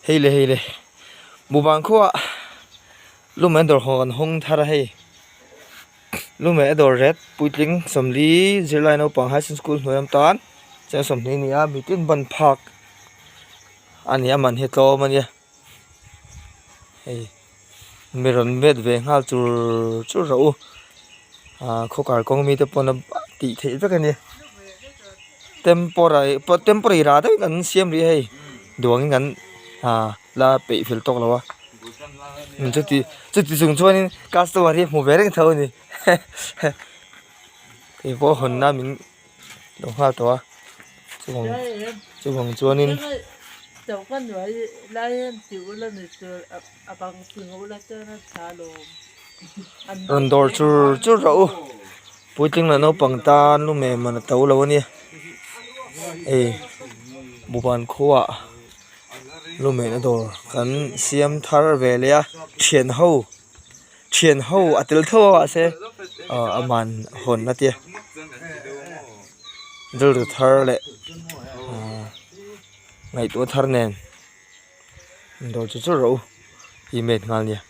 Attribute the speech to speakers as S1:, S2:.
S1: Hei le hei le Mubang khuaah Lumen dawr haw kan hawng thar a hei Lumen a dawr ret puitling 40 zirlai naupang high school hnuai awm tan cheng 20 a ni a mitin ban phak a ni a man hi a tlawm a nia hei mi rawn met ve nghal chur chur rawh u ah khawkar kawng mite pawn a tih theih vek a nia temporary temporary rah deuhin an siam rih a hei duangin kan ah la peih fel tawk lo a chuti chuti chung chuanin customer hi a hmu ve reng tho a ni keipawh hawnna min lo nghal tawh a chuvang chuvang chuanin. Rawn dawr chur chur rawh u puitling leh naupang tan lu meh man a to lo a nia hei buhban khuaah lu mehna dawr kan siam thar ve leh a thian ho thian ho a tel tho a mahse ah a man hawn a tia rilru thar leh ah ngaihtuah thar nen dawr chur chur rawh u i met nghal nia.